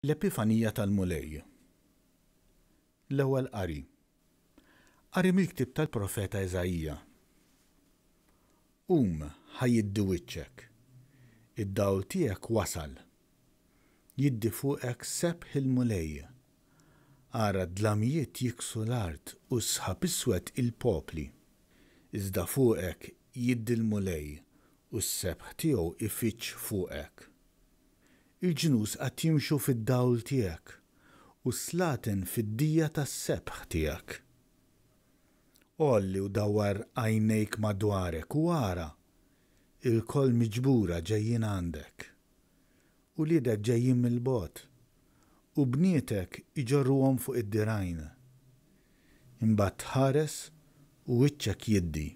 L-Epifanija tal-Mulej. L-Ewwel Qari. Qari mill-ktieb tal-profeta Iżaija. Qum, ħa jiddi wiċċek. Id-dawl tiegħek wasal. Jiddi fuqek sebħ il-Mulej. Ara d-dlamijiet jiksu l-art u s-sħab iswed il-popli. Iżda fuqek jiddi l-Mulej u s-sebħ tiegħu ifiġġ fuqek. Il-ġnus għad jimxu fid-dawl tiegħek, u s-slaten fid-dija tas-sebħ tiegħek. Għolli u dawwar għajnejk madwarek u ara, ilkoll miġbura ġejjin għandek. Uliedek ġejjin mill-bogħod, u bnietek iġorruhom fuq id-dirgħajn. Imbagħad tħares u wiċċek jiddi,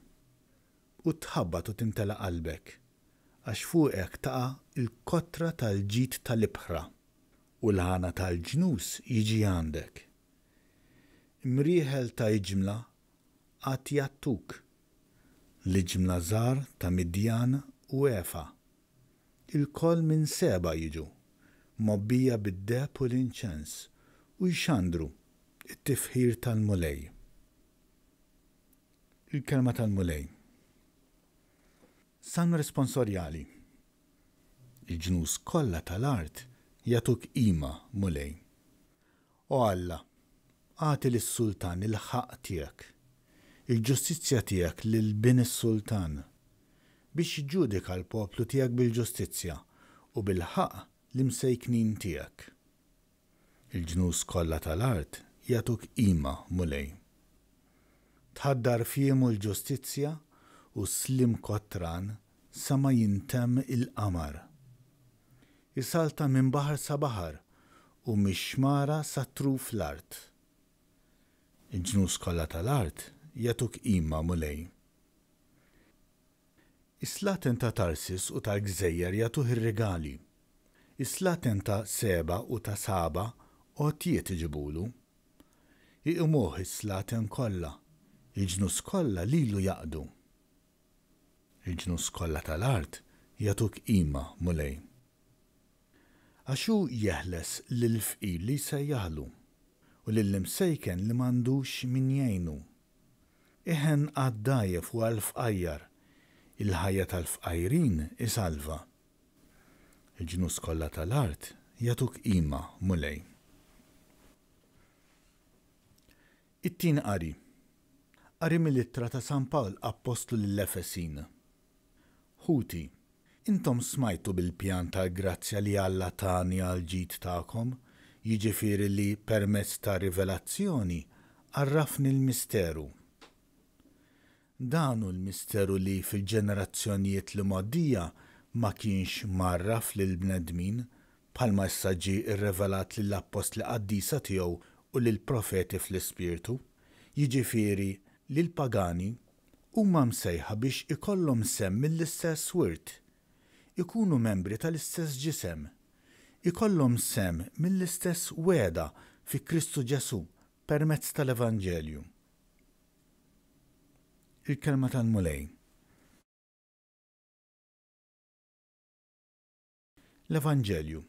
u tħabbat u timtela qalbek. Għax fuqek taqa' l-kotra tal-ġid tal-ibħra, u l-għana tal-ġnus jiġi għandek. Imrieħel ta' iġmla għad jgħattuk, l-iġmla żgħar ta' Midjan u Efa. Ilkoll minn Seba jiġu, mgħobbija bid-deheb u l-inċens, u jxandru t-tifħir tal-Mulej. Il-Kelma tal-Mulej. Salm responsorjali. Il-ġnus kollha tal-art jagħtuk qima, Mulej. O Alla, agħti lis-sultan il-ħaqq tiegħek, il-ġustizzja tiegħek lil bin is-sultan, biex jiġġudika l-poplu tiegħek bil-ġustizzja u bil-ħaqq l-imsejknin tiegħek. Il-ġnus kollha tal-art jagħtuk qima, Mulej. Tħaddar f'jiemu l-ġustizzja u s-sliem kotran sa ma jintemm il-qamar. Isaltan minn baħar sa baħar u mix-xmara sa truf l-art. Il-ġnus kollha tal-art jagħtuk qima, Mulej. Is-slaten ta' Tarsis u tal-gżejjer jagħtuh ir-rigali. Is-slaten ta' Seba u ta' Saba għotjiet iġibulu. Iqimuh is-slaten kollha, il-ġnus kollha lilu jaqdu. Il-ġnus kollha tal-art jagħtuk qima, Mulej. Għax hu jeħles lill-fqir li jsejjaħlu, u lill-imsejken li m'għandux min jgħinu. Iħenn għad-dgħajjef u għall-fqajjar, il-ħajja tal-fqajrin isalva. Il-ġnus kollha tal-art jagħtuk qima, Mulej. It-Tieni Qari. Qari mill-Ittra ta' San Pawl Appostlu lill-Efesin. Ħuti, intom smajtu bil-pjan tal-grazzja li Alla tani għall-ġid tagħkom, jiġifieri li permezz ta' rivelazzjoni għarrafni l-misteru. Dan hu l-misteru li fil-ġenerazzjonijiet l-imgħoddija ma kienx mgħarraf lill-bnedmin, bħalma issa ġie rrevelat lill-appostli qaddisa tiegħu u lill-profeti fl-Ispirtu, jiġifieri li l-pagani huma msejħa biex ikollhom sehem mill-istess wirt, ikunu membri tal-istess ġisem, ikollhom sehem mill-istess wegħda fi Kristu Ġesù permezz tal-Evanġelju. Il-Kelma tal-Mulej. L-Evanġelju.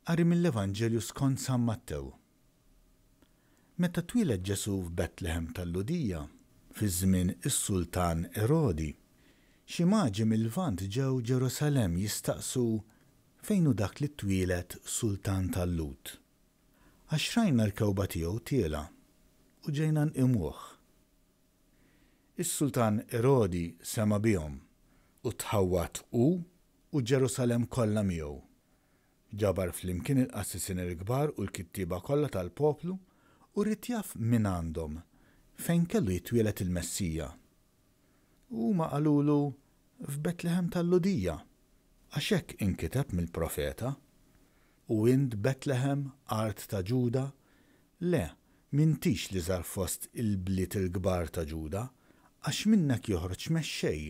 Qari mill-Evanġelju skont San Mattew. Meta twieled Ġesù f'Betlehem tal-Lhudija, fi żmien is-sultan Erodi, xi maġi mil-Lvant ġew Ġerusalemm jistaqsu fejn hu dak li twieled sultan tal-Lhud. Għax rajna l-kewba tiegħu tielgħa, u ġejna nqimuh. Is-sultan Erodi sema' bihom, u tħawwad hu u Ġerusalemm kollha miegħu. Ġabar flimkien il-qassisin il-kbar u l-kittieba kollha tal-poplu u ried jaf mingħandhom fejn kellu jitwieled il-Messija. U huma qalulu, F'Betlehem tal-Lhudija, għax hekk inkiteb mill-profeta, U int, Betlehem, art ta' Ġuda, le, m'intix l-iżgħar fost il-bliet il-kbar ta' Ġuda, għax minnek joħroġ mexxej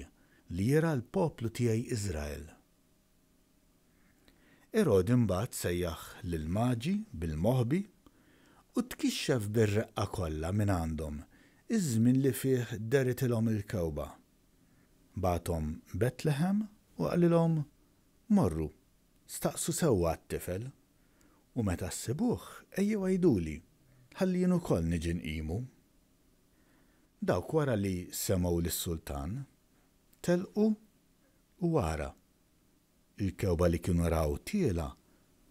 li jirgħa l-poplu tiegħi Iżrael. Erodi mbagħad sejjaħ lill-Maġi bil-moħbi u tkixxef bir-reqqa kollha mingħandhom iż-żmien li fih dehritilhom il-kewba. Bagħathom Betlehem u qalilhom, Morru, staqsu sewwa għat-tifel. U meta ssibuh, ejjew għiduli, ħalli jien ukoll niġi nqimu. Dawk wara li semgħu lis-sultan, telqu u ara, il-kewba li kienu raw tielgħa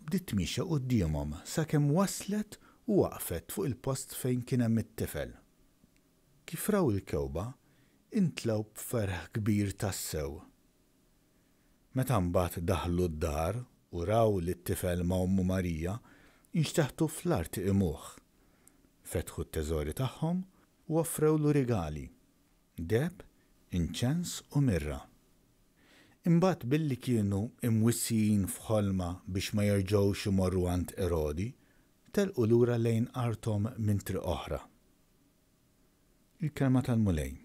bdiet tmiexja quddiemhom sakemm waslet u waqfet fuq il-post fejn kien hemm it-tifel. Kif raw il-kewba, intlew b'ferħ kbir tassew. Meta mbagħad daħlu d-dar u raw lit-tifel ma' ommu Marija, inxteħtu fl-art iqimuh. Fetħu t-teżori tagħhom u offrewlu rigali, deheb, inċens u mirra. Imbagħad billi kienu imwissijin f'ħolma biex ma jerġgħux imorru għand Erodi, telqu lura lejn arthom minn triq oħra. Il-Kelma tal-Mulej.